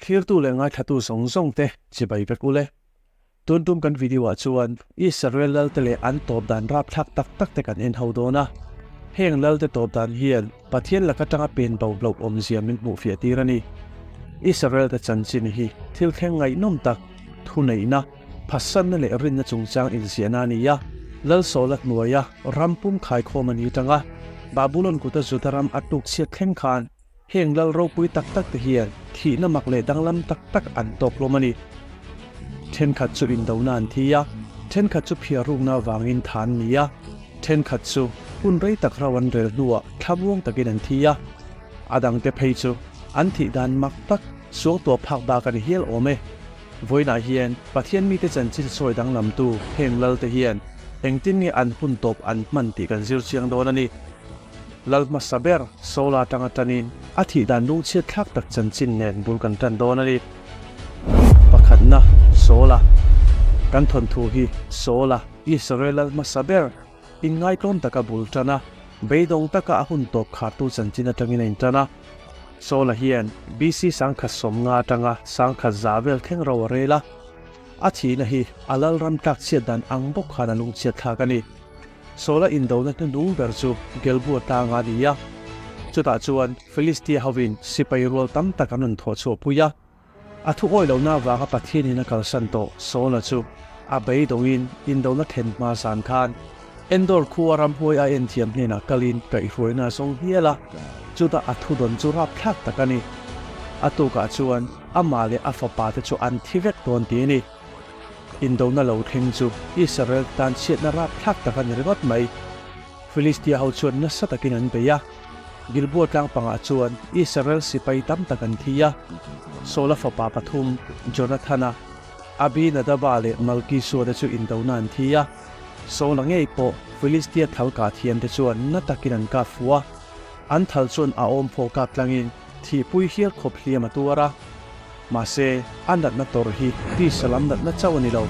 Thlirtu leh ngaithlatu zawng zawng te chibai vek ule. Tun tum kan video ah chuan Israel lal te leh an tawp dan rapthlak tak tak te kan en ho dawn a. Heng lal te tawp dan hian Pathian lak atanga pen bo hlauh awmzia min hmuh fiah tir a ni. Israel te chanchin hi thil thleng ngaihnawm tak, thuneihna, phatsanna leh rinna chungchang inziahna a ni a. Lal Saula hnuaia ram pum khaikhawm a ni tanga Babulon kuta Juda ram a tuk chhiat thleng khan Heng lal ropui tak tak te hian thihna mak leh danglam tak tak an tawk hlawm a ni. Thenkhat chu indona an thi a, thenkhat chu phiar rukna avangin tha an ni a, thenkhat chu hun rei tak rau an rel hnuah thlamuang takin an thi a. A dangte phei chu an thih dan mak tak suangtuah phak bak a ni hial awm e. Vawiinah hian Pathian mite chanchin sawi danglamtu heng lalte hian engtin nge an hun tawp an hman tih kan zir chiang dawn a ni. Lal hmasa ber Saula atanga tanin a thih dan lungchhiat thlak tak chanchin nen bul kan tan dawn a ni. Pakhatna, Saula. Kan thawnthu hi Saula, Israel lal hmasa ber, inngaitlawm taka bul tan a, beidawng taka a hun tawp khartu chanchin atangin a intan a. Saula hian BC 1050 atanga 1000 vel thleng ro a rel a. A thihna hi a lalram tlakchhiat dan ang bawk khan a lungchhiat thlak a ni. Saula indona hnuhnung ber chu Gilboa tlanga a ni a. Chutah chuan Philistia hovin sipai rual tam tak an rawn thawh chhuah pui a. A thu awi lohna avanga Pathianin a kalsan tawh Saula chu a beidawngin indona thlen hma zan khan Endor khua ramhuai a enthiam hnenah kalin kaihhruaina a zawng hial a, chutah a thudawn chu rapthlak tak a ni. A tukah chuan amah leh a fapa te chu an thi vek dawn ti a ni. Indona lo thleng chu Israel tan chhiatna rapthlak tak a ni ringawt mai. Filistia ho chuan nasa takin an bei a. Gilboa tlang pangah chuan Israel sipai tam tak an thi a. Saula fapa pathum, Jonathana, Abinadaba leh Malkisua te chu indona an thi a. Saula ngei pawh Filistia thal kah thiamte chuan na takin an kap fuh a. An thal chuan a awm phaw kap tlangin thihpui hial khawp hliam a tuar a. Mahse, a natna tawrh hi tisa lam natna chauh a ni lo.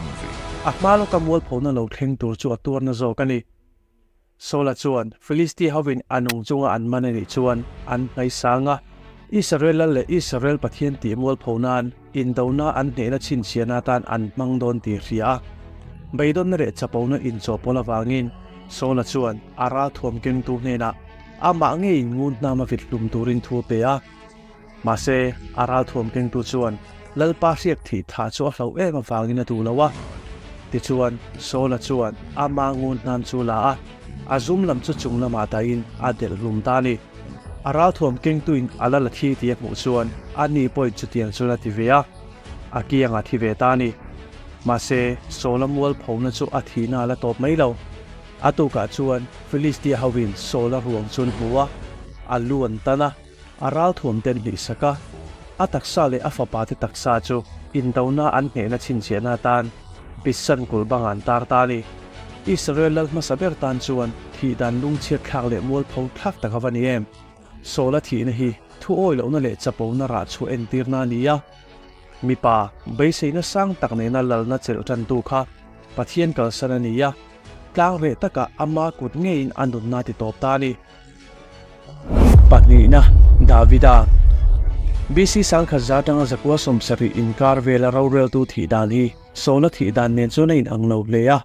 A hma lawka mualphona lo thleng tur chu a tuarna zawk a ni. Saula chuan Filistia hovin a nung chunga an man a nih chuan an hnaisang a, Israel lal leh Israel Pathian tih mualpho nan indona an hnehna chhinchhiahna atan an hmang dawn tih a hria a. Beidawnna leh chapona inchawhpawl avangin Saula chuan a ralthuam kengtu hnenah amah ngeiin ngun hnama vit hlum turin thu a pe a. Mahse, a ralthuam kengtu chuan Lalpa hriak thih thah chu a hlauh em avangin a duh lo a. Tichuan, Saula chuan ama ngun hnan chu la a, a zum lam chu chung lamah dahin a delh hlum ta a ni. A ralthuam kengtuin a la la thi tih a hmuh chuan ani pawhin chutiang chuan a ti ve a, a kiangah thi ve ta a ni. Mahse, Saula mualphona chu a thihna a la tawp mai lo. A tukah chuan Filistia hovin Saula ruang chu an hmu a, a lu an tan a. A ralthuam ten hlihsak a, a taksa leh a fapa te taksa chu indona an hnehna chhinchhiahna atan Bissan kulh bangah an tar ta a ni. Israel lal hmasa ber tan chuan thih dan lungchhiat thlak leh mualpho thlak tak a va ni em? Saula thihna hi thu awi lohna leh chapona rah chhuah entirna a ni a. Mipa beiseina sang tak nena lalna chelh tantu kha Pathian kalsan a ni a, tlang reh takah ama kut ngeiin a nunna a ti tawp ta a ni. Pahnihna, Davida. BC 1000 atanga zakua 70 inkar vela roreltu thih dan hi Saula thih dan nen chuan a inang lo hle a.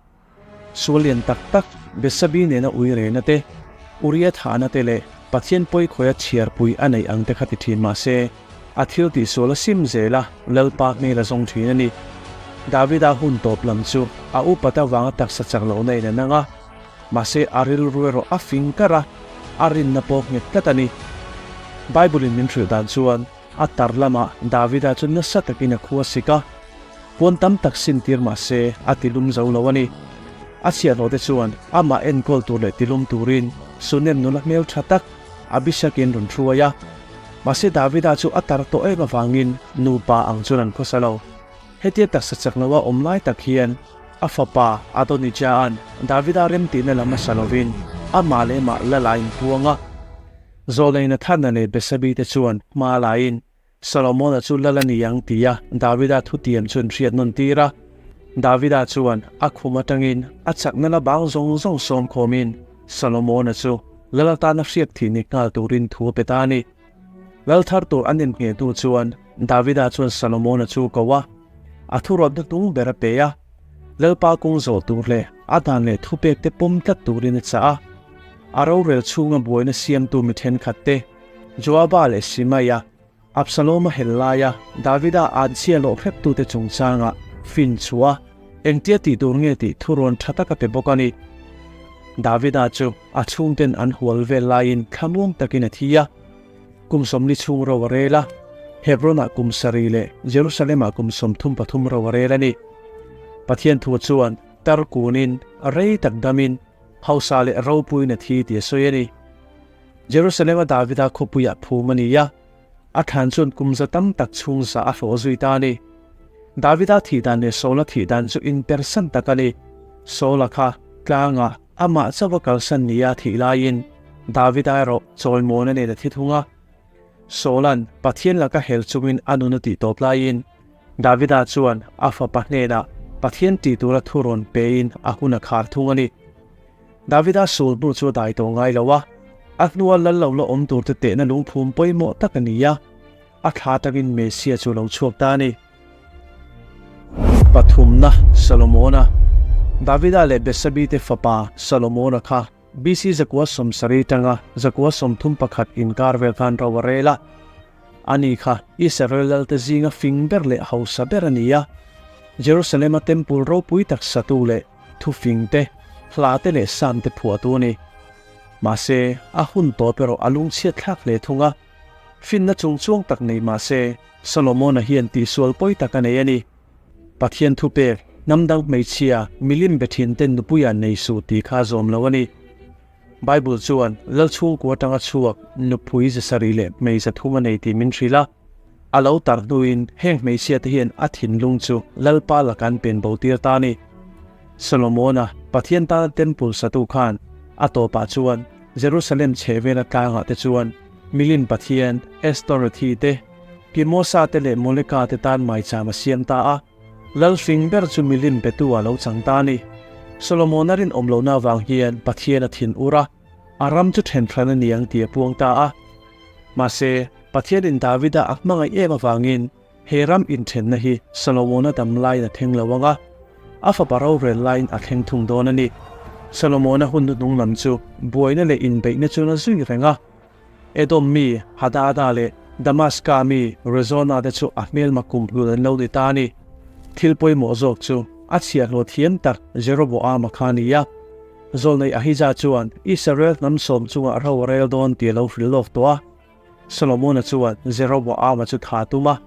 Sual lian tak tak Betsabi nena ui rehna te, Uria thahna te leh Pathian pawikhawi a chhiarpui a neih ang te kha ti thin mah se, a thil tihsual a sim zel a, Lalpa hmel a zawng thin a ni. Davida hun tawp lam chu a upat avanga taksa chak lohna in a nang a. Mahse, a rilru erawh a fing kar a, a rinna pawh nghet tlat a ni. Bible-in min hrilh dan chuan, a tar lamah Davida chu nasa takin a khu a sik a, puan tam tak sintir mah se a tilum zo lo a ni. A chhiahhlawhte chuan amah enkawl tur leh tilum turin Sunem nula hmel tha tak Abishag-in rawn hruai a. Mahse, Davida chu a tar tawh em avangin nupa ang chuan an khawsa lo. Hetia taksa chak loa awm lai tak hian a fapa Adonijah-a'n Davida remtihna lam a sa lovin amah leh amah la la in puang a. Zawlei Nathana leh Betsabi te chuan hma laiin Solomona chu lal a ni ang tia Davida thutiam chu an hriat nawn tir a. Davida chuan a khum atangin a chakna la bang zawng zawng sawm khawmin Solomona chu lal atana hriak thih ni nghal turin thu a pe ta a ni. Lal thar tur an inhneh hnu chuan Davida chuan Solomona chu ko a, a thurawtna hnung ber a pe a. Lalpa kawng zawh tur leh a dan leh thupek te pawm tlat turin a chah a. A rorel chhunga buaina siamtu mi thenkhat te, Joaba leh Simaia, Absaloma hel laia Davida anchhia lawh hreptute chungchanga fin chhuah a, engtia tih tur nge tih thurawn tha tak a pe bawk a ni. Davida chu a chhungten an hual vel laiin thlamuang takin a thi a. Kum 40 chhung ro a rel a, Hebron-ah kum sarih leh Jerusalem-ah kum 33 ro a rel a ni. Pathian thu chuan tar kunin rei tak damin hausa leh ropuiin a thi tih a sawi a ni. Jerusalem-a Davida khawpuiah phum a ni a, a thlan chuan kum za tam tak chhung za a hlawh zui ta a ni. Davida thih dan leh Saula thih dan chu inpersan tak a ni. Saula kha tlangah amah chauh a kalsan nia thih laiin Davida erawh chawimawn a nen a thi thung a. Saula'n Pathian laka hel chungin a nun a tih tawp laiin Davida chuan a fapa hnenah Pathian tih tura thu rawn pein a hun a khar thung a ni. Davida sul hnu chu a dai tawh ngai lo a, a hnua lal lo la awm turte tehna lungphum pawimawh tak a ni a, a thla takin Messia chu a lo chhuak ta a ni. Pathumna, Solomona. Davida leh Betsabi te fapa Solomona kha BC 170 tanga 131 inkar vel khan ro a rel a. Ani kha Israel lalte zinga fing ber leh hausa ber a ni a, Jerusalem-a temple ropui tak satu leh thufing te, hla te leh sam te phuahtu a ni. Mahse, a hun tawp erawh a lungchhiat thlak hle thung a. Finna chungchuang tak nei mah se, Solomona hian tihsual pawi tak a nei a ni. Pathian thupek, hnam dang hmeichhia, milim be thin ten nupuia nei suh tih kha a zawm lo a ni. Bible chuan Lal chhungkua atanga chhuak nupui 700 leh hmei 300 a nei tih min hrilh a. A lo tar hnuin heng hmeichhia te hian a thinlung chu Lalpa laka an pen bo tir ta a ni. Solomona, Pathian tana temple satu khan a tawpah chuan Jerusalem chhehvela tlangah te chuan milim pathian Estorethi te, Kimosa te leh Moleka te tan maicham a siam ta a. Lal fing ber chu milim petu a lo chang ta a ni. Solomona rinawm lohna avang hian Pathian a thin ur a, a ram chu then hran a ni ang tih a puang ta a. Mahse, Pathianin Davida a hmangaih em avangin he ram inthenna hi Solomona dam laiin a thleng lo ang a, a fapa rorel laiin a thleng thung dawn a ni. Solomona hun hnuhnung lam chu buaina leh inbeihna chuan a zui reng a. Edom mi Hadada leh Damaska mi Rezona te chu a hmelma kumhlun an lo ni ta a ni. Thil pawimawh zawk chu a chhiahhlawh thiam tak Jeroboama kha a ni a. Zawlnei Ahija chuan Israel hnam sawm chungah ro a rel dawn tih a lo hrilh lawk tawh a. Solomona chuan Jeroboama chu tha tum a,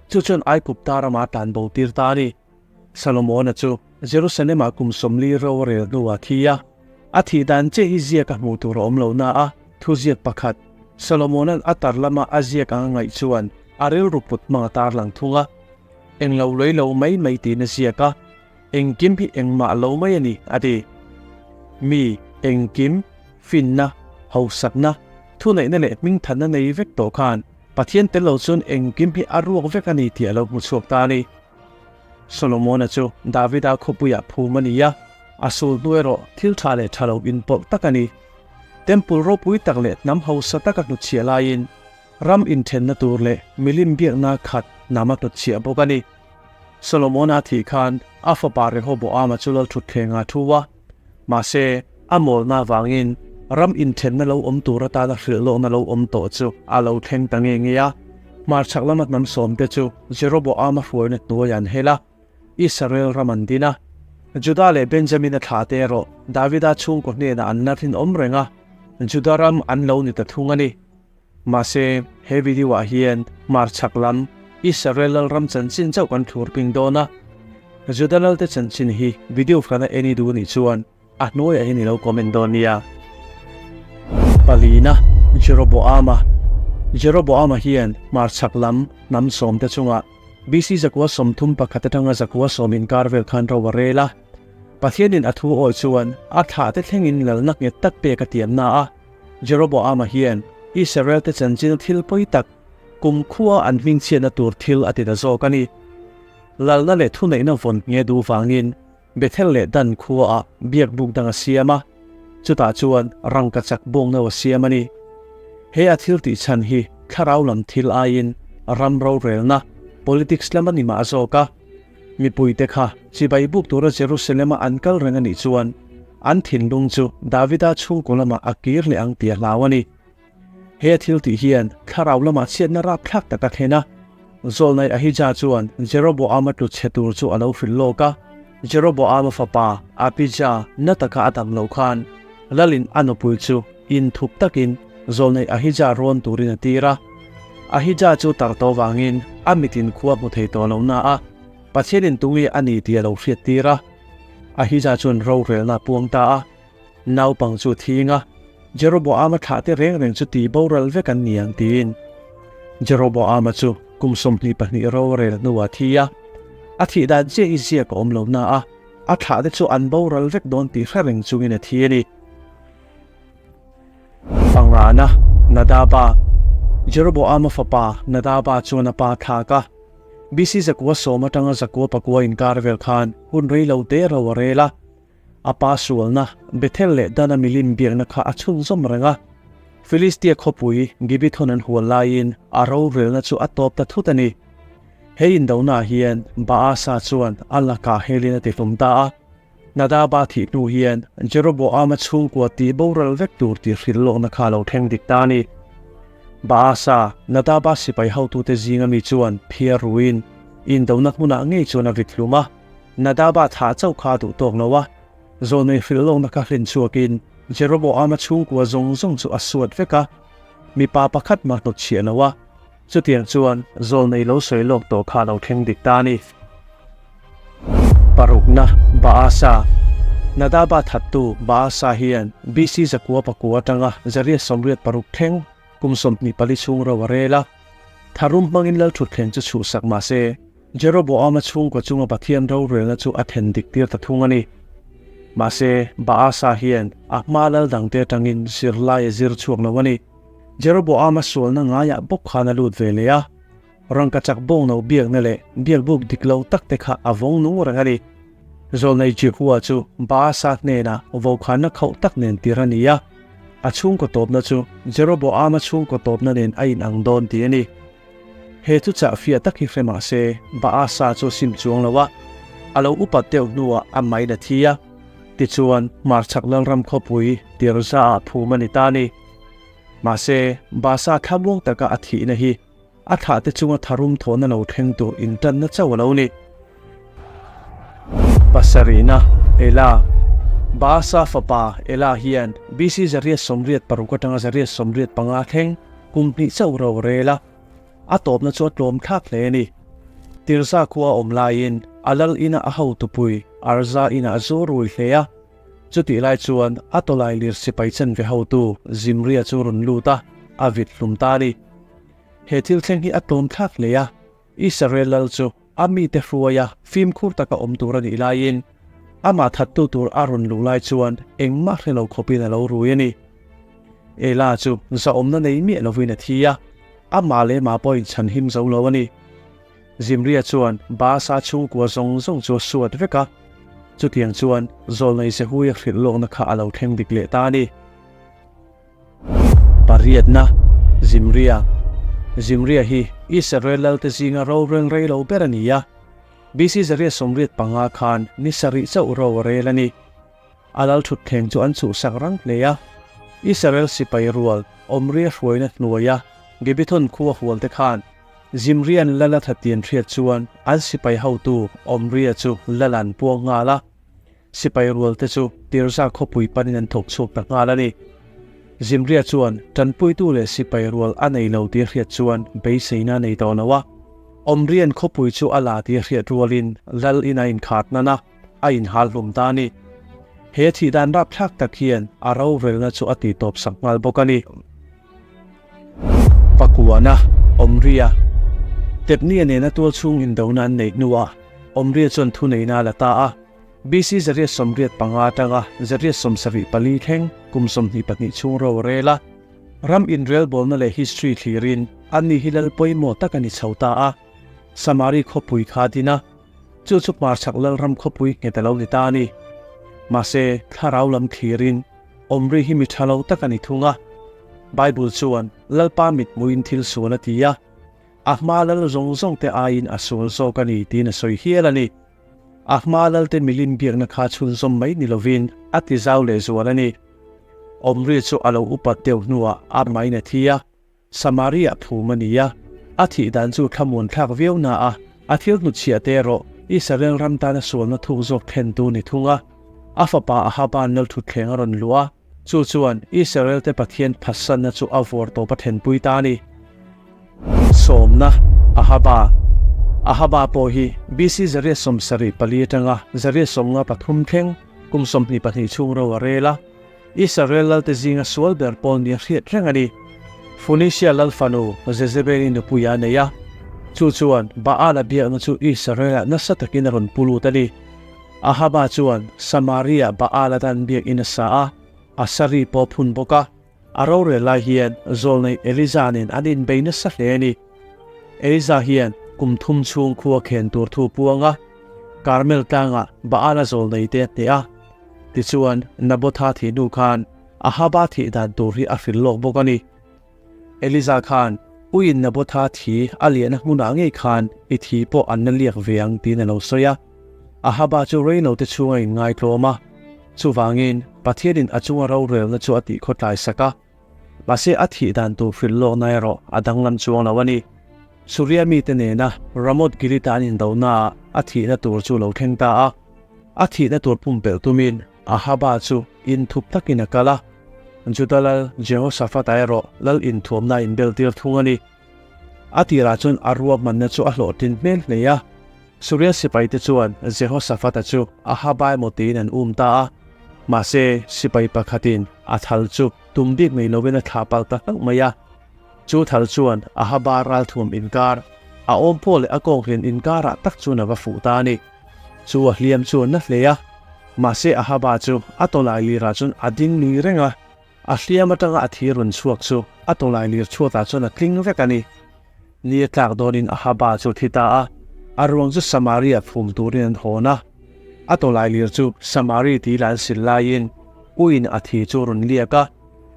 chu chuan Aigupta ramah a tlan bo tir ta a ni. Solomona chu Jerusalem-ah kum 40 ro a rel hnuah a thi a. A thih dan chiah hi ziak a hmuh tur a awm lo na a, thuziak pakhat, Solomona'n a tar lama a ziak ang a ngaih chuan a rilru put hmang a tarlang thung a. Englo lei lo mai mai tiin a ziak a. Engkim hi engmah lo mai a ni, a ti. Mi, engkim, finna, hausakna, thuneihna leh hmingthanna nei vek tawh khan Pathian tel lo chuan engkim hi a ruak vek a ni tih a lo hmu chhuak ta a ni. Solomona chu Davida khawpuiah phum a ni a, a sul hnu erawh thil tha leh tha lo inpawlh tak a ni. Temple ropui tak leh hnam hausa taka hnutchhiah laiin ram inthenna tur leh milim biakna khat hnam a hnutchhiah bawk a ni. Solomona thih khan a fapa Rehoboama chu lal thutthleng a thu a, mahse, a mawlna avangin ram inthenna lo awm tur atana hrilhlawkna lo awm tawh chu a lo thleng ta nge nge a. Hmarchhak lama hnam sawmte chu Jeroboama hruaina hnuaiah an hel a, Israel ram an din a. Juda leh Benjamina thlahte erawh Davida chhungkaw hnenah an la rinawm reng a, Juda ram an lo ni ta thung a ni. Mahse, he video ah hian hmarchhak lam Israel lal ram chanchin chauh kan thlur ping dawn a. Juda lalte chanchin hi video hrana en i duh nih chuan a hnuaiah hian i lo comment dawn nia. Palina, Jeroboama Jeroboama hian hmarchhak lam hnam sawmte chungah BC 931 atanga 910 inkar vel khan ro a rel a. Pathianin a thu awi chuan a thlahte thlengin lalna nghet tak pek a tiamna a. Jeroboama hian Israel-te chanchin thil pawi tak, kum khua an hmingchhiatna tur thil a ti ta zawk a ni. Lalna leh thuneihna vawn nge duh vangin Bethel leh Dan khuaah biakbuk dang a siam a, chutah chuan rangkachak bawngno a siam a ni. He a thil tih chhan hi thlarau lam thil aiin ram rorelna, politics lam a ni mah zawk a. Mipuite kha chibai buk tura Jerusalem-a an kal reng a nih chuan an thinlung chu Davida chhungkaw lamah a kir leh ang tih a hlau a ni. He thil tih hian thlarau lamah chhiatna rapthlak tak a thlen a. Zawlnai Ahija chuan Jeroboama tlu chhe tur chu a lo hrilh lawk a. Jeroboama fapa Abija na taka a dam loh khan Lalin a nupui chu inthup takin zawlnai Ahija rawn turin a tir a. Ahija chu tar tawh vangin a mitin khua hmu thei tawh lo na a, Pathianin tunge a ni tih a lo hriat tir a. Ahija chuan rorelna a puang ta a. Naupang chu a thing a, Jeroboama thlah te reng reng chu tih boral vek an ni ang tiin. Jeroboama chu kum 22 rorel hnuah a thi a, a thih dan chiah hi ziak a awm lo na a, a thlah te chu an boral vek dawn tih hre reng chungin a thi a ni. Pangana, Nadaba, Jeroboama fapa Nadaba chuan a pa thlak a, BC 110 atanga 109 inkar vel khan hun rei lo te ro a rel a, A pa sualna, Bethel leh Dana milim biakna kha a chhunzawm reng a. Filistia khawpui Gibithon an hual laiin a rorelna chu a tawp ta thut a ni. He indonaah hian Baasa chuan a lakah helin a tihlum ta a. Nadaba thih hnu hian Jeroboama chhungkua tih boral vek tur tih hrilh lawkna kha a lo thleng dik ta a ni. Baasa, Nadaba sipai hotute zinga mi chuan phiar ruin indona hmunah ngei chuan a vit hlum a. Nadaba thah chauh kha a duh tawk lo a, zawnei hrilh lawkna kha hlin chhuakin Jeroboama chhungkua zawng zawng chu a suat vek a, mipa pakhat mah hnawt chhiah lo a, chutiang chuan zawnei lo sawi lawk tawh kha a lo thleng dik ta a ni. Parukna, Baasa. Nadaba thattu Baasa hian BC 909 atanga 886 thleng kum 24 chhung ro a rel a, tharum hmangin lalthutthleng chu chhuhsak mah se, Jeroboama chhungkaw chunga Pathian rorelna chu a then dik tir ta thung a ni. Mahse, Baasa hian a hma lal dangte atangin zirlai a zir chhuak lo a ni. Jeroboama sualna ngaiah bawk khan a lut ve leh a, rangkachak bawngno biakna leh biakbuk dik lo tak te kha a vawng nung reng a ni. Zawlnei Jehua chu Baasa hnenah vokhanna khauh tak nen tir a ni a, a chhungkaw tawpna chu Jeroboama chhungkaw tawpna nen a inang dawn tih a ni. He chu chah fiah tak hi hre mah se, Baasa chu a sim chuang lo a, a lo upat deuh hnuah a main a thi a. Tichuan, hmarchhak lalram khawpui Tirza-ah phum a ni ta a ni. Mahse, Baasa thlamuang taka a thihna hi a thlahte chunga tharum thawhna lo thleng tur intanna chauh a lo ni. Pasarihna, Ela. Baasa fapa Ela hian BC 886 atanga 885 thleng Kum hnih chauh ro rel a, a tawpna chu a tlawm thlak hle a ni. Tirza khua a awm laiin a lal inah a hotupui Arza inah a zu rui hle a. Chutih lai chuan a tawlai lir sipai chanve hotu Zimria chu rawn lut a, a vit hlum ta a ni. He thil thleng hi a tlawm thlak hle a, Israel lal chu a mite hruaia fimkhur taka awm tur a nih laiin amah thattu tur a rawn luh lai chuan engmah hre lo khawpin a lo rui a ni. Ela chu zahawmna nei miah lovin a thi a, amah leh mah pawhin chhan him zo lo a ni. Zimria chuan Baasa chhungkua zawng zawng chu a suat vek a, chutiang chuan Zawlnei Zehuia hrilh lawkna kha a lo thleng dik leh ta a ni. Pariatna, Zimria. Zimria hi Israel lalte zinga rorel rei lo ber a ni a, BC 185 khan ni sarih chauh ro a rel a ni. A lal thutthleng chu an chhuhsak rang hle a, Israel sipai rual Omria hruaina hnuaia Gibithon khua hualte khan Zimria'n lal a thatian hriat chuan an sipai hotu Omria chu lal an puang nghal a. Sipai rualte chu Tirza khawpui panin an thawk chhuak ta nghal a ni. Zimria chuan tanpuitu leh sipai rual a nei lo tih a hriat chuan beiseina a nei tawh lo a. Omria'n khawpui chu a la tih a hriat rualin lal in a inkhar hnan a, a inhal hlum ta a ni. He thih dan rapthlak tak hian a rorelna chu a tihtawp sak nghal bawk a ni. Pakuana, Omria. Tepnia nena tual chhung indona an neih hnuah Omria chuan thuneihna a la ta a. BC 185 atanga 174 thleng kum 22 chhung ro a rel a. Ram inrelbawlna leh history thlirin ani hi lal pawimawh tak a ni chho ta a. Samari khawpui kha a din a, chu chu hmarchhak lalram khawpui nghet a lo ni ta a ni. Mahse, thlarau lam thlirin Omri hi mi tha lo tak a ni thung a. Bible chuan Lalpa mithmuhin thil sual a ti a. A hma lal zawng zawng te aiin a sual zawk a ni tiin a sawi hial a ni. A hma lalte milim biakna kha chhunzawm mai ni lovin a ti zau leh zual a ni. Omri chu a lo upat deuh hnuah a main a thi a, Samaria phum a ni a, a thih dan chu thlamuan thlak viau na a, a thil hnutchhiah te erawh Israel ram tana sualna thuk zawk thlentu ni thung a. A fapa Ahaba'n lalthutthleng a rawn luh a, chu chuan Israel-te Pathian phatsanna chu a vawr tawp a thlenpui ta a ni. Sawmna, Ahaba. Ahaba pawh hi BC 174 atanga 153 thleng kum 22 chhung ro a rel a, Israel lalte zinga sual ber pawl nia hriat reng a ni. Phoenicia lal fanu Jezebeli nupui a nei a, chu chuan Baal-a biakna chu Israel-ah nasa takin a rawn pu lut a ni. Ahaba chuan Samaria Baal atan biakinn a sa a, a sari pawh a phun bawk a. A rorel lai hian zawlnei Eliza nen an inbei nasa hle a ni. Eliza hian kum thum chhung khua khen tur thu puang a, Karmel tlangah Baal-a zawlnei te a hneh a. Tichuan, Nabotha thih hnu khan Ahaba thih dan tur hi a hrilh lawk bawk a ni. Eliza khan, Uiin Nabotha thi a liahna hmunah ngei khan i thi pawh an la liak ve ang tiin a lo sawi a. Ahaba chu reilo te chhunga inngaitlawm a. Chuvangin, Pathianin a chunga rorelna chu a tih khawtlai sak a. Mahse, a thih dan tur hrilh lawkna erawh a danglam chuang lo a ni. Suria mite nena Ramoth Gilead-a an indonaah a thihna tur chu lo thleng ta a. A thihna tur pumpelh tumin Ahaba chu inthup takin a kal a. Juda lal Jehoshaphat-a erawh lal inthuamna a inbeltir thung a ni. A tirah chuan a ruahmanna chu a hlawhtlin hmel hle a. Suria sipaite chuan Jehoshaphat-a chu Ahaba emaw tiin an um ta a. Mahse, sipai pakhatin a thal chu tum bik nei lovin a thlah palh ta hlauh mai a. Chu thal chuan Ahaba ralthuam inkar, a awm pawh leh a kawnghlin inkarah tak chuan a va fuh ta a ni. Chu a hliam chu a na hle a, mahse Ahaba chu a tawlai lirah chuan a ding lui reng a. A hliam atanga a thi rawn chhuak chu a tawlai lir chhuatah chuan a tling vek a ni. Ni a tlak dawnin Ahaba chu a thi ta a, a ruang chu Samaria phum turin an hawn a. A tawlai lir chu Samari tih la an sil laiin uiin a thi chu a rawn liak a,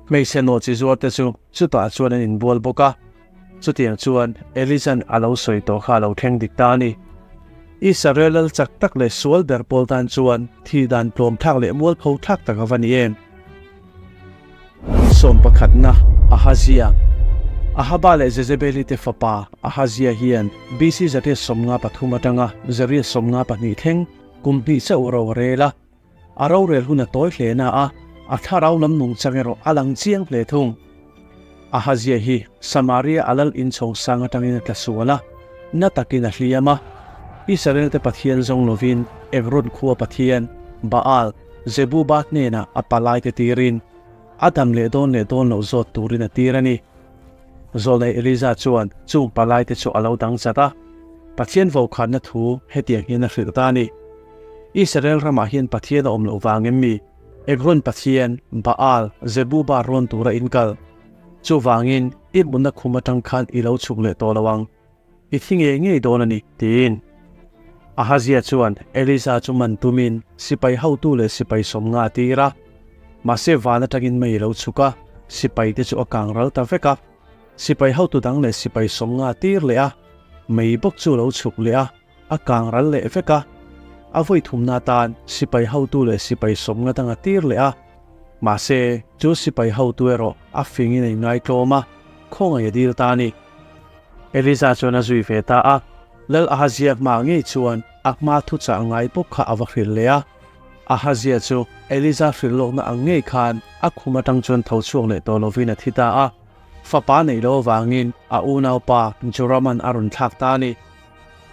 hmeichhe nawhchi zuarte chu chutah chuan an inbual bawk a. Chutiang chuan Eliza'n a lo sawi tawh kha a lo thleng dik ta a ni. Israel lal chak tak leh sual ber pawl tan chuan thih dan tlawm thlak leh mualpho thlak tak a va ni em? Sawm pakhatna, Ahazia. Ahaba leh Jezebeli te fapa Ahazia hian BC 153 atanga 152 thleng kum hnih chauh ro a rel a. A rorel hun a tawi hle na a, a thlarau lam nungchang erawh a lang chiang hle thung. Ahazia hi Samaria a lal inchhawng sang atangin a tla sual a, na takin a hliam a. Israel-te Pathian zawng lovin Ekron khua pathian, Baal, Zebuba hnenah a palaite tirin, a dam leh dawn leh dawn loh zawt turin a tir a ni. Zawlnei Eliza chuan chung palaite chu a lo dang chat a, Pathian vokhatna thu hetiang hian a hrilh ta a ni. Israel ramah hian Pathian a awm loh vang em mi? Ekron Pathian, Baal, Zebuba rawn tura in kal. Chuvangin, i hmunna khum atang khan i lo chhuk leh tawh lo ang. I thi ngei ngei dawn a ni, tiin. Ahazia chuan Elisa chu man tumin sipai hotu leh sipai sawmnga a tir a. Mahse van atangin mei a lo chhuk a, sipaite chu a kang ral ta vek a. Sipai hotu dang leh sipai sawmnga a tir leh a, mei bawk chu a lo chhuk leh a. A kang ral leh vek a, a vawi thumna atan sipai hotu leh sipai sawmnga dang a tir leh a. Mahse, chu sipai hotu erawh a fingin a inngaitlawm a, khawngaih a dil ta a ni. Eliza chuan a zui ve ta a, Lal Ahazia hma ngei chuan a hma thuchah ngai bawk kha a va hrilh leh a. Ahazia chu Eliza hrilh lawkna ang ngei khan a khum atang chuan tho chhuak leh tawh lovin a thi ta a, fapa neih loh avangin a unaupa Joraman a rawn thlak ta a ni.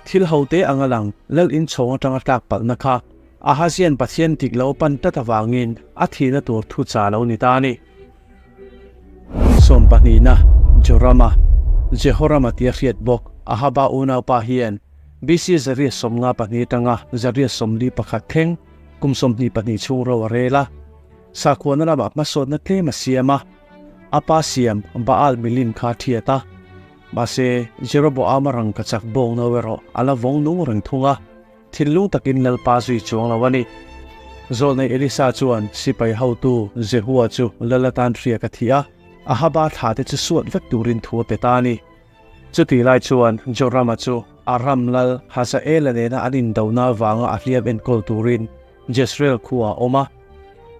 Thil ho te anga lang lal inchhawng atanga tlak palhna kha Ahazian Pathian dik lo pan tlat avangin a thihna tur thu cha lo ni ta a ni. Sawm pahnihna, Jorama, Jehorama tia hriat bawk Ahaba unaupa hian BC 152 atanga 141 thleng kum 22 chhung ro a rel a. Sakhuana lamah hmasawnna tlem a siam a, a pa siam Baal milim kha a thiat a. Mahse, Jeroboama rangka chak bawng no erawh a la vawng nung reng thung a, thinlung takin Lalpa zui chuang lo a ni. Zawlnei Elisa chuan sipai hotu Jehua chu lal atan hriak a thih a, Ahaba thlate chu suat vek turin thu a pe ta a ni. Chutih lai chuan Jorama chu Aram lal Hazaela nena an indona avanga a hliam enkawl turin Jezreel khuaah a awm a.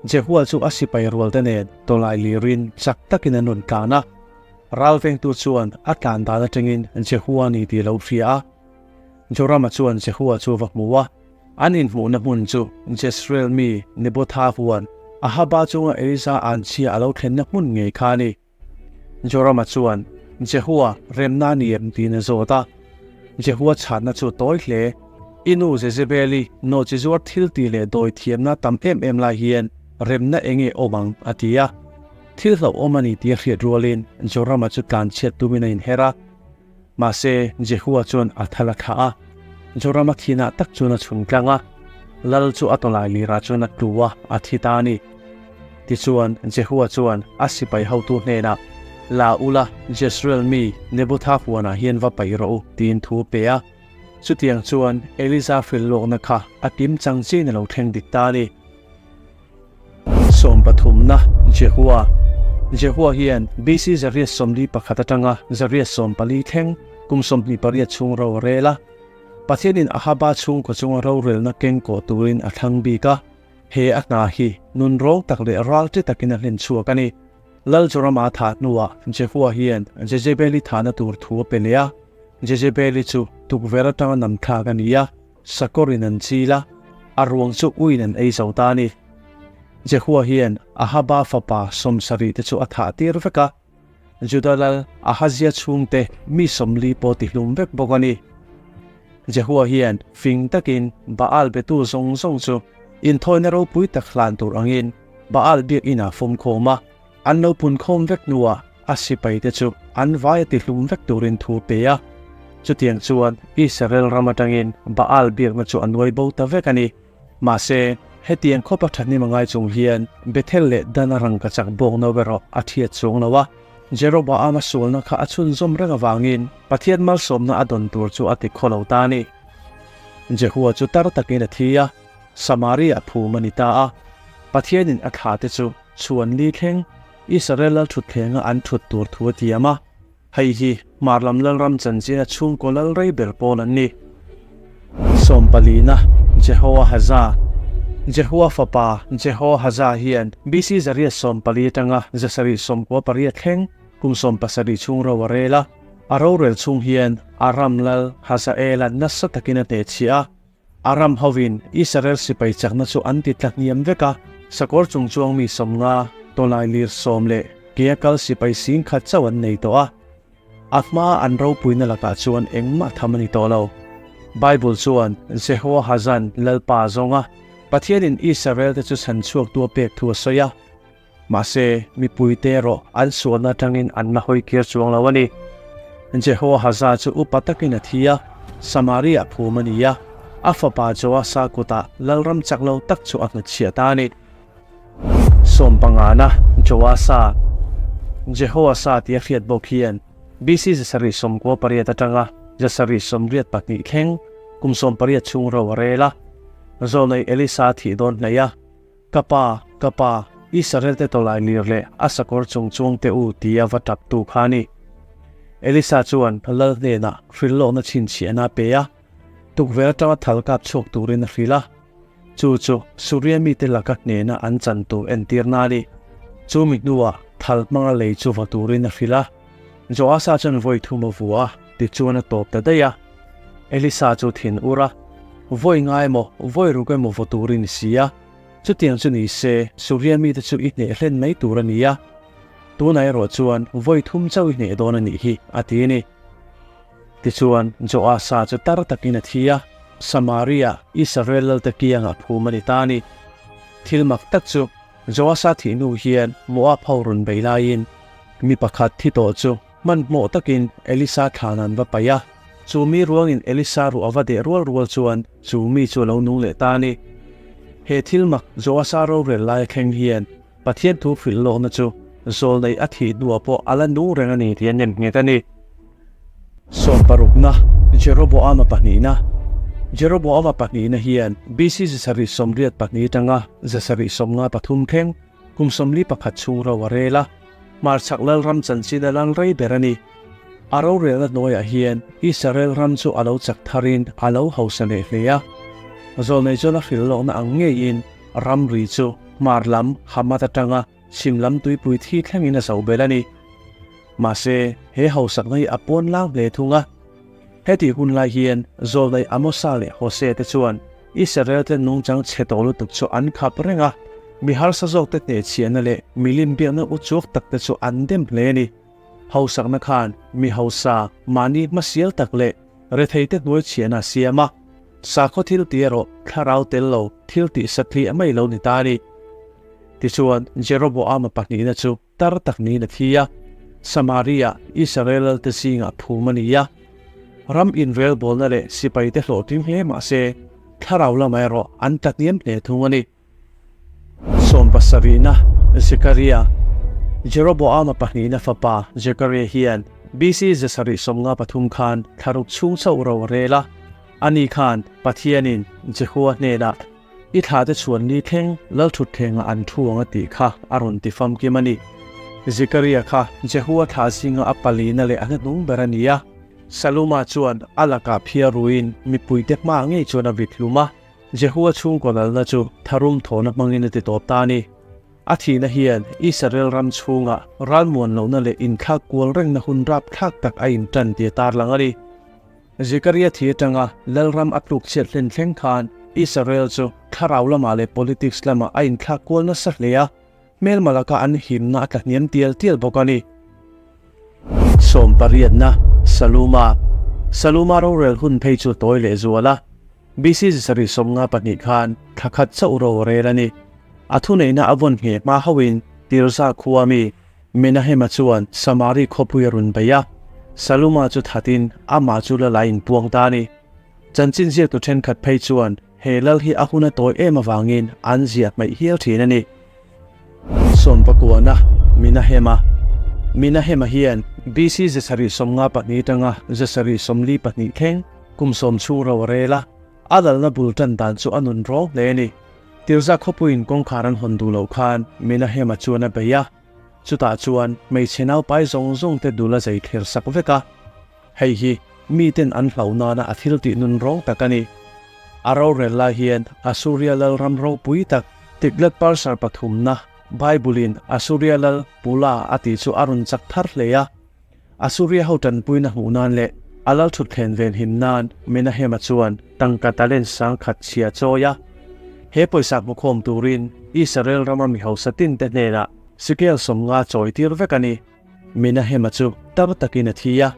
Jehua chu a sipai rualte nen tawlai lirin chak takin an rawn tlan a. Ralvengtu chuan a tlan dan atangin Jehua a ni tih a lo hria a. Jorama chuan Jehua chu a va hmu a. An inhmuhna hmun chu Jezreel mi Nebotha huan Ahaba chunga Elisa anchhia a lo thlenna hmun ngei kha a ni. Jorama chuan, Jehua, remna a ni em? tiin a zawt a. Jehua chhanna chu tawi hle. I nu Jezebeli nawhchi zuar thil tih leh dawi thiamna tam em em lai hian remna eng nge awm ang? a ti a. Thil hlauhawm a ni tih a hriat rualin Jorama chu tlanchhiat tumin a inher a. Mahse, Jehua chuan a thal a thlah a, Jorama thinah tak chuan a chhun tlang a, lal chu a tawlai lirah chuan a tlu a, a thi ta a ni. Tichuan, Jehua chuan a sipai hotu hnenah, La ula, Jezreel mi Nebotha huanah hian va paih rawh u, tiin thu a pe a. Chutiang chuan Eliza hrilh lawkna kha a kim chang chiin a lo thleng dik ta a ni. Sawmpathumna, Jehua. Jehua hian BC 141 atanga 140 thleng kum 28 chhung ro a rel a. Pathianin Ahaba chhungkaw chunga rorelna keng kawh turin a thlang bik a. He a hna hi nun rawng tak leh ral ti takin a hlen chhuak a ni. Lal Jorama thah hnuah Jehua hian Jezebeli thahna tur thu a pe leh a. Jezebeli chu tukverh atanga nam thlak a ni a. Sakawrin an chil a, a ruang chu uiin an ei zo ta a ni. Jehua hian Ahaba fapa sawmsarih te chu a thah tir vek a, Juda lal Ahazia chhungte mi 40 pawh tihlum vek bawk a ni. Jehua hian fing takin Baal betu zawng zawng chu inthawina ropui tak hlan tur angin Baal biakinn ah fawmkhawm a, an lo punkhawm vek hnuah a sipaite chu an vai a tihlum vek turin thu a pe a. Chutiang chuan Israel ram atangin Baal biakna chu a nuai bo ta vek a ni. Mahse, hetiang khawpa thahnem a ngai chung hian Bethel leh Dan a rangka chak bawk no erawh a thiat chuang lo a. Jeroboam a sualna kha a chhunzawm reng avangin Pathian malsawmna a dawn tur chu a ti khaw lo ta a ni. Jehua chu tar takin a thi a, Samaria a phum a ni ta a. Pathianin a thlate chu chhuan li thleng Israel lal thutthlenga an thut tur thu a tiam a, hei hi hmar lam lalram chanchina chhungkaw lal rei ber pawl an ni. Sawmpalina, Jehoahaza Jehua fapa Jehoahaza hian BC 140 atanga 798 thleng kum 17 chhung ro a rel a, a rorel chhung hian Aram lal Hazaela nasa takin a hnehchhiah a. Aram hovin Israel sipai chakna chu an ti tla hniam vek a, sakawr chung chuang mi 50, tawlai lir 10 leh kea kal sipai 10,000 chauh an nei tawh a. A hmaa an ropuina lakah chuan engmah tham a ni tawh lo. Bible chuan Jehoahazan Lalpa a zawng a, Pathianin Israel-te chu chhan chhuaktu a pek thu a sawi a. Mahse, mipuite erawh an sualna atangin an la hawi kir chuang lo a ni. Jehoahaza chu upa takin a thi a, Samaria phum a ni a, a fapa Joasa kutah lalram chak lo tak chu a hnutchhiah ta a ni. Sawmpangana, Joasa, Jehoasa tia hriat bawk hian BC 798 atanga 782 thleng kum 18 chhung ro a rel a, Zawlnei Elisa thih dawn hnaih a. Ka pa, ka pa, Israel-te tawlai lir leh a sakawr chung chuangte u tia va tap tu kha a ni. Elisa chuan lal hnenah hrilhlawkna chhinchhiahna a pe a, tukverh atanga thal kap chhuak turin a hrilh a. Chu chu Suria mite laka hnena an chan tur entirna a ni. Chu mi hnuah thal hmanga lei chu va turin a hrilh a. Joasa chuan vawi thum a vua a, tichuan a tawp ta daih a. Elisa chu thin ur a, Vawi ngai emaw, vawi ruk emaw vaw turin i si a, chutiang chu ni se, Suria mite chu i hneh hlen mai tur a ni a, tunah erawh chuan vawi thum chauh i hneh dawn a nih hi, a ti a ni. Tichuan, Joasa chu tar takin a thi a, Samaria, Israel lalte kiangah phum a ni ta a ni. Thil mak tak chu, Joasa thih hnu hian Moab ho rawn bei laiin mi pakhat thi tawh chu hmanhmawh takin Elisa thlan an va paih a. Chu mi ruangin Elisa ruah a va deh rual rual chuan chu mi chu a lo nung leh ta a ni. He thil mak Joasa rorel laia thleng hian Pathian thu hrilh lawkna chu zawlnei a thih hnuah pawh a la nung reng a ni tih a nem nghet a ni. Sawmparukna, Jeroboama pahnihna. Jeroboama pahnihna hian BC 782 atanga 753 thleng kum 41 chhung ro a rel a, hmarchhak lalram chanchin a lal rei ber a ni. A rorelna hnuaiah hian Israel ram chu a lo chak tharin a lo hausa leh hle a. Zawlnei chuan a hrilh lawkna ang ngeiin ramri chu hmar lam Hamath atanga chhim lam tuipui thi thlengin a zo bel a ni. Mahse, he hausakna hi a pawn lang hle thung a. Hetih hun lai hian Zawlnei Amosa leh Hosea te chuan Israel te nungchang chhe tawh lutuk chu an khap reng a, mi harsa zawkte hnehchhiahna leh milim biakna uchuak takte chu an dem hle a ni. Hausakna khan mi hausa mahni hmasial tak leh retheite hnuai chhiahna a siam a, sakhaw thil tih erawh thlarau tel lo thil tih satliah mai lo ni ta a ni. Tichuan, Jeroboama pahnihna chu tar tak niin a thi a, Samaria, Israel lalte zingah phum a ni a. Ram inrelbawlna leh sipaite hlawhtling hle mah se, thlarau lamah erawh an tlahniam hle thung a ni. Sawmpasarihna, Zekaria, Jeroboama pahnihna fapa Zekaria hian BC 753 khan thlaruk chhung chauh ro a rel a. Ani khan Pathianin Jehua hnenah, I thlahte chhuan ni thleng Lalthutthlengah an thu ang a tih kha a rawn ti famkim a ni. Zekaria kha Jehua thlah zinga a palina leh a hnahnung ber a ni a. Saluma chuan a lakah phiar ruin mipuite hmaah ngei chuan a vit hlum a. Jehua chhungkaw lalna chu tharum thawhna hmangin a ti tawp ta a ni. A thihna hian Israel ram chhungah ralmuan lohna leh inthlak kual rengna hun rapthlak tak a intan tih a tarlang a ni. Zekaria thi atanga lalram a tluk chhiat hlen thleng khan Israel chu thlarau lamah leh politics lamah a inthlak kual nasa hle a, hmelma laka an himna a tla hniam tial tial bawk a ni. Sawmpariatna, Saluma Saluma rorel hun phei chu tawi leh zual a. BC 752 khan thla khat chauh ro a rel a ni. A thuneihna a vawn ngheh hma hauhin Tirza khua mi Menahema chuan Samari khawpui a rawn bei a, Saluma chu thatin amah chu lal a inpuang ta a ni. Chanchin ziaktu thenkhat phei chuan he lal hi a hun a tawi em avangin an ziah hmaih hial thin a ni. Sawmpakuana, Menahema Menahema hian BC 752 atanga 742 thleng Kum sawm chhung ro a rel a, a lalna bul tan dan chu a nun rawng hle a ni. Tirza khawpuiin kawngkhar an hawn duh loh khan Menahema chuan a bei a, chutah chuan hmeichhe naupai zawng zawng te dul a zei thlir sak vek a. Hei hi miten an hlauh nana a thil tih nun rawng tak a ni. A rorel lai hian Asuria lal ram ropui tak Tiglath-Pileser pathumna Bible-in Asuria lal Pula a tih chu a rawn chak thar hle a. Asuria ho tanpuina hmuh nan leh a lal thutthlen ven him nan Menahema chuan tangka talent sang khat chhia chawi a. He pawisa hmukhawm turin Israel rama mi hausa tin te hnenah sikel 50 chawi tir vek a ni. Menahema chu tar takin a thi a.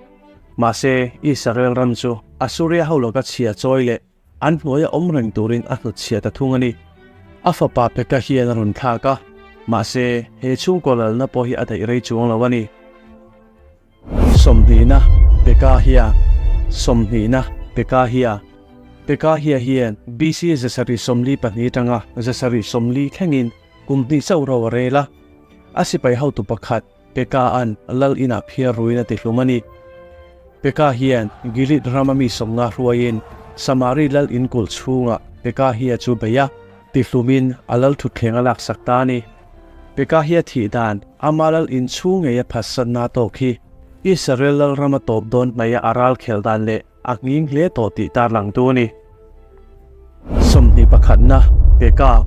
Mahse, Israel ram chu Asuria ho laka chhia chawi leh An hnuaia awm reng turin a hnutchhiah ta thung a ni. A fapa Peka hian a rawn thlak a, mahse, he chhungkaw lalna pawh hi a daih rei chuang lo a ni. Sawmhnihna, Pekahia Sawmhnihna, Pekahia Pekahia hian BC 742 atanga 740 thlengin kum hnih chauh ro a rel a. A sipai hotu pakhat, Peka-a'n lal inah phiar ruin a ti hlum a ni. Peka hian Gilead rama mi 50 hruaiin Samari lal in kulh chhungah Pekahia chu bei a, ti hlumin a lal thutthleng a laksak ta a ni. Pekahia thih dan ama lal in chhung ngei a phatsanna tawk hi Israel lal rama tawp dawn hnaia a ral khelh dan leh a nghing hle tawh tih tarlangtu a ni. 21na, Peka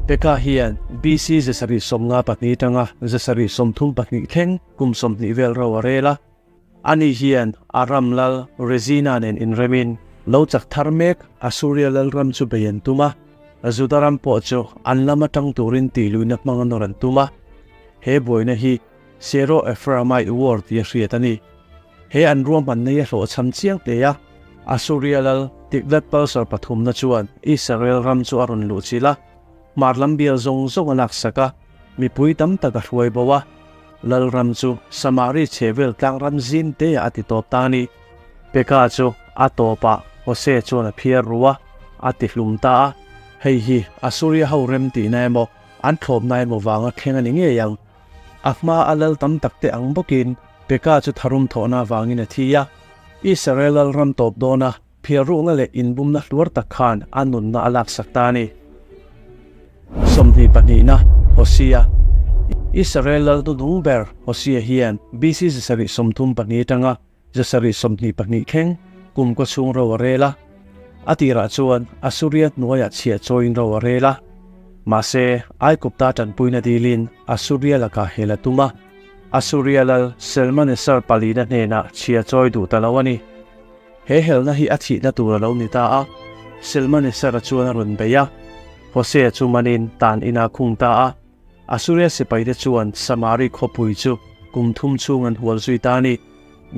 Peka hian BC 752 atanga 732 thleng kum 20 vel ro a rel a. Ani hian Aram lal Rezina nen inremin lo chak thar mek Asuria lalram chu bei an tum a, Juda ram pawh chu an lam atang turin tihluihna hmang a nawr an tum a. He buaina hi Syro-Ephraimite War tia hriat a ni. He an ruahmanna hi a hlawhchham chiang hle a, Asuria lal Tiglath-Pileser pathumna chuan Israel ram chu a rawn luh chilh a, hmar lam bial zawng zawng a laksak a, mipui tam tak a hruai bo a. Lal ram chu Samari chhehvel tlang ram zim te ah a ti tawp ta a ni. Peka chu a tawpah Hosea chuan a phiar ru a, a ti hlum ta a. Hei hi Asuria ho rem tihna emaw, an thlawpna emaw vanga thleng a ni ngei ang. A hma a lal tam tak te ang bawkin Peka chu tharum thawhna avangin a thi a. Israel lal ram tawp dawna phiarruhna leh inbumna hluar tak khan a nunna a laksak ta a ni. 22na, Hosea Israel lal hnuhnung ber Hosea hian BC 732 atanga. 27 thleng kum kaw chhung ro a rel a. A tirah chuan Assuria hnuaiah chhiah chawiin ro a rel a. Mahse, Aigupta tanpuina dilin Assuria lakah hel a tum a. Assuria lal Shalmaneser palina hnenah chhia chawi duh ta lo a ni. He helna hi a thihna tur a lo ni ta a, Shalmaneser-a chuan a rawn bei a. Hosea chu manin tan inah khung ta a. Assuria sipaite chuan Samari khawpui chu kum thum chhung an hual zui ta a ni.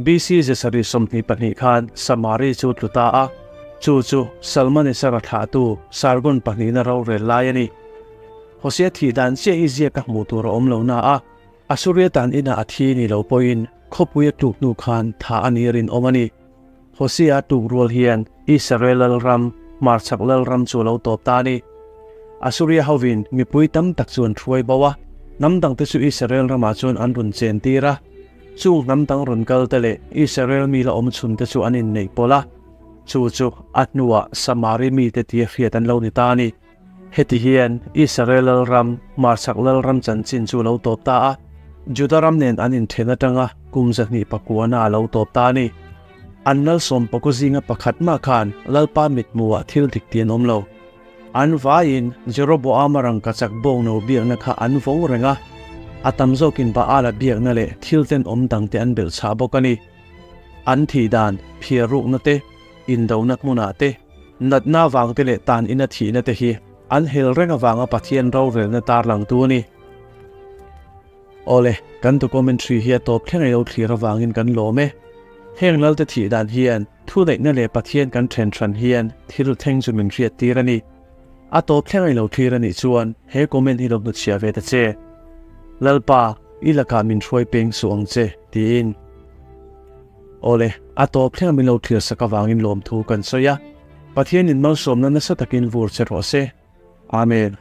BC 722 khan Samari chu tlu ta a, chu chu Shalmaneser-a thlahtu Sargon pahnihna rorel lai a ni. Hosea thih dan chiah hi ziak a hmuh tur a awm lo na a, Assuria tan inah a thi ni lo pawhin khawpui a tluk hnu khan thah a ni rinawm a ni. Hosea a tluk rual hian Israel lalram, hmarchhak lalram chu a lo tawp ta a ni. Assuria hovin mipui tam tak chu an hruai bo a, hnam dangte chu Israel ramah chuan an rawn chen tir a. Chung hnam dang rawn kal te leh Israel mi la awm chhun te chu an inneih pawlh a, chu chu a hnuah Samari mite tia hriat an lo ni ta a ni. Heti hian Israel lalram, hmarchhak lalram chanchin chu a lo tawp ta a, Juda ram nen an inthen atanga kum 200 pakuana a lo tawp ta a ni. An lal sawmpakaw zinga pakhat mah khan Lalpa mithmuhah thil dik ti an awm lo. An vaiin Jeroboama rangkachak bawngno biakna kha an vawng reng a, a tam zawkin Baala biakna leh thil tenawm dangte an belh chhah bawk a ni. An thih dan, phiar rukna te, indona hmunah te, natna avangte leh tan ina thihna te hi an hel reng avanga Pathian rorelna tarlangtu a ni. Awle, kan documentary hi a tawp thleng ei lo thlir avangin kan lawm e. Heng Lalte thih dan hian thuneihna leh Pathian kan then hran hian thil thleng chu min hriat tir a ni. A tawp thleng ei lo thlir a nih chuan he comment hi lo hnutchhiah ve ta che. Lalpa, i lakah min hruai peng suh ang che, tiin. Awle, a tawp thleng min lo thlir sak avangin lawmthu kan sawi a. Pathianin malsawmna nasa takin vur che rawh se. Amen.